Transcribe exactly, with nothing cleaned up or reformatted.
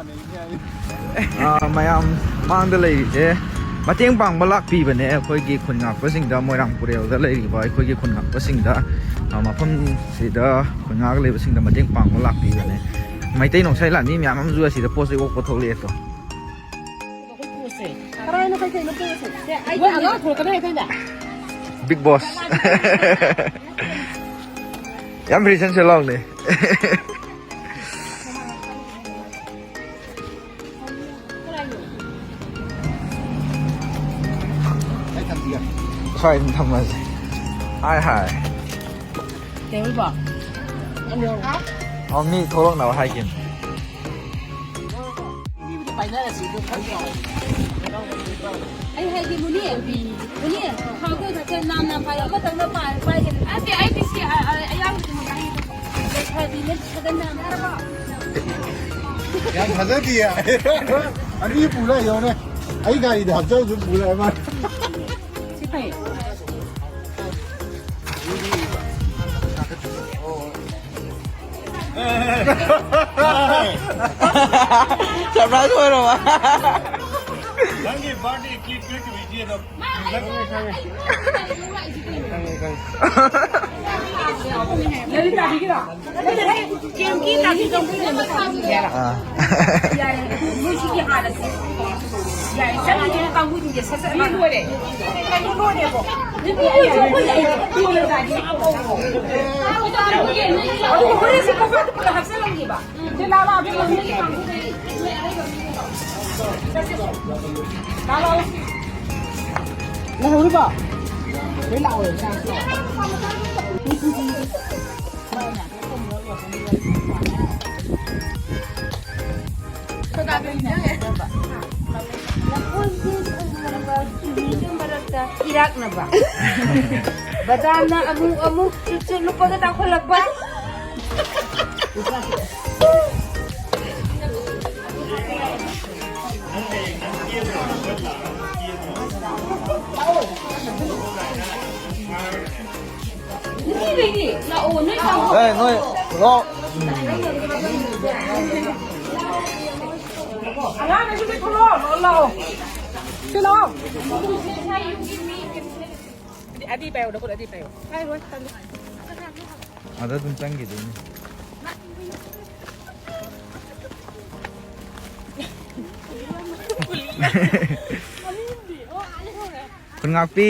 ꯑꯥ, ꯃꯌꯥꯝ ꯃꯥꯡꯗ ꯂꯩꯔꯤꯁꯦ ꯃꯇꯦꯡ ꯄꯥꯡꯕ ꯂꯥꯛꯄꯤꯕꯅꯦ꯫ ꯑꯩꯈꯣꯏꯒꯤ ꯈꯨꯟ ꯉꯥꯛꯄꯁꯤꯡꯗ, ꯃꯣꯏꯔꯥꯡ ꯄꯨꯔꯦꯜꯗ ꯂꯩꯔꯤꯕ ꯑꯩꯈꯣꯏꯒꯤ ꯈꯨꯟ ꯉꯥꯛꯄꯁꯤꯡꯗ, ꯑꯥ, ꯃꯐꯝꯁꯤꯗ ꯈꯨꯟ ꯉꯥꯛ ꯂꯩꯕꯁꯤꯡꯗ ꯃꯇꯦꯡ ꯄꯥꯡꯕ ꯂꯥꯛꯄꯤꯕꯅꯦ꯫ ꯃꯩꯇꯩ ꯅꯣꯡꯁꯥꯏ ꯂꯥꯟꯃꯤ ꯃꯌꯥꯝ ꯑꯃꯁꯨ ꯑꯁꯤꯗ ꯄꯣꯠ ꯆꯩ ꯑꯣꯛꯄ ꯊꯣꯛꯂꯛꯑꯦ ꯇꯣ꯫ ꯀꯔꯥꯏꯅꯣ ꯀꯩ ꯀꯩꯅꯣ ꯄꯨꯔꯤꯁꯦ? ꯁꯦ, ꯑꯩꯗꯤ ꯑꯉꯥꯡ ꯊꯣꯛꯂꯛꯀꯅꯤ ꯍꯥꯏꯗꯥꯏꯅꯦ? Big Boss꯫ ꯌꯥꯝ ꯔꯤꯁꯟꯁꯨ ꯂꯥꯎꯅꯦ꯫ ꯁ꯭ꯋꯥꯏꯗ ꯊꯝꯃꯁꯦ꯫ ꯍꯥꯏ ꯍꯥꯏ꯫ ꯀꯩ ꯑꯣꯏꯕ? ꯑꯣ, ꯃꯤ ꯊꯣꯛꯂꯛꯅꯕ ꯍꯥꯏꯒꯤꯕꯅꯦ꯫ ꯑꯩ ꯍꯥꯏꯒꯦ, ꯃꯨꯅꯤ꯫ ꯃꯨꯅꯤ, ꯈꯥꯡꯗꯣꯏ ꯈꯛꯇ ꯅꯥꯝ ꯅꯥꯝ ꯄꯥꯏ, ꯑꯃꯇꯪꯅ ꯄꯥꯏ, ꯄꯥꯏꯒꯦ꯫ ꯑꯗꯨꯗꯤ ꯑꯩꯗꯤ ꯁꯤ ꯑ-, ꯑ-, ꯑꯌꯥꯡꯕꯗꯨꯃ ꯄꯥꯏꯒꯦ꯫ ꯂꯩꯁꯥꯕꯤꯅ ꯁꯗꯟ ꯅꯥꯝ꯫ ꯌꯥꯝ ꯊꯥꯖꯗꯤꯌꯦ꯫ ꯑꯅꯤ ꯄꯨꯔ ꯌꯦꯡꯉꯨꯅꯦ꯫ ꯑꯩ ꯒꯥꯔꯤꯗ ꯍꯥꯞꯆꯧꯁꯨ ꯄꯨꯔ ꯃꯥ꯫ ꯁꯤ ꯐꯩ꯫ Surprise ꯑꯣꯏꯔꯕ? ꯅꯪꯒꯤ birthday cake ꯄꯤꯔꯛꯈꯤꯕ ꯏꯆꯦꯗꯣ꯫ ꯈꯪꯉꯦ, ꯈꯪꯉꯦ꯫ ꯈꯪꯉꯦ, ꯈꯪꯉꯦ꯫ ꯂꯥꯏꯔꯤꯛ ꯇꯥꯕꯤꯒꯤꯔꯣ? ꯀꯦꯝꯀꯤ ꯇꯥꯕꯤꯒꯤ꯫ ꯑꯥ꯫ ꯌꯥꯔꯦ, ꯃꯣꯏꯁꯤꯒꯤ ꯍꯥꯟꯅꯁꯦ꯫ ꯌꯥꯔꯦ, ꯆꯠꯂꯤꯕ ꯀꯥꯡꯕꯨꯁꯤꯡꯁꯦ ꯁꯠ ꯁꯠ ꯃꯤ ꯂꯣꯏꯔꯦ꯫ ꯀꯩꯅꯣ ꯂꯣꯏꯔꯦꯕꯣ? ꯅꯠꯇꯦ, ꯑꯩ ꯍꯧꯖꯤꯛ ꯂꯩꯔꯦ꯫ ꯄꯤꯔꯣ ꯗꯥꯗꯤ꯫ ꯑꯗꯨꯒ ꯍꯣꯔꯦꯟꯁꯦ ꯀꯣꯕꯔꯗ ꯄꯨꯂꯞ ꯍꯥꯞꯆꯜꯂꯝꯒꯦꯕ꯫ ꯁꯦ, ꯂꯥꯛꯑꯣ, ꯂꯥꯛꯑꯣ, ꯂꯥꯛꯑꯣ꯫ ꯂꯥꯛꯑꯣ, ꯂꯥꯛꯑꯣ꯫ ꯂꯩꯍꯧꯔꯤꯕꯣ? ꯂꯣꯏ ꯂꯥꯛꯑꯣ, ꯆꯥꯁꯤ꯫ ꯂꯐꯣꯏꯁꯦ ꯁꯪꯒꯣꯝꯒ ꯆꯤꯅꯤꯒ ꯃꯔꯛꯇ ꯏꯔꯥꯛꯅꯕ꯫ ꯕꯗꯥꯝꯅ ꯑꯃꯨꯛ ꯑꯃꯨꯛ ꯆꯨꯠ ꯆꯨꯠ ꯂꯨꯞꯄꯒ ꯆꯥꯎꯈꯠꯂꯛꯄ꯫ ꯅꯨꯄꯤꯈꯩꯗꯤ ꯂꯥꯛꯑꯣ, ꯅꯣꯏ ꯂꯥꯛꯑꯣ꯫ ꯑꯦ, ꯅꯣꯏ ꯂꯥꯛꯑꯣ꯫ ꯑꯉꯥꯡꯈꯩꯁꯨ ꯂꯣꯏ ꯊꯣꯛꯂꯛꯑꯣ, ꯂꯣꯏ ꯂꯥꯛꯑꯣ꯫ ꯁꯤ ꯂꯥꯛꯑꯣ꯫ ꯑꯗꯤ, ꯑꯗꯤ ꯄꯥꯏꯌꯣ, ꯅꯈꯨꯠ ꯑꯗꯤ ꯄꯥꯏꯌꯣ꯫ ꯄꯥꯏꯔꯣꯏ, ꯇꯜꯂꯤ꯫ ꯑꯗ ꯑꯗꯨꯝ ꯆꯪꯈꯤꯗꯣꯏꯅꯤ꯫ ꯈꯨꯟꯉꯥꯛꯄꯤ꯫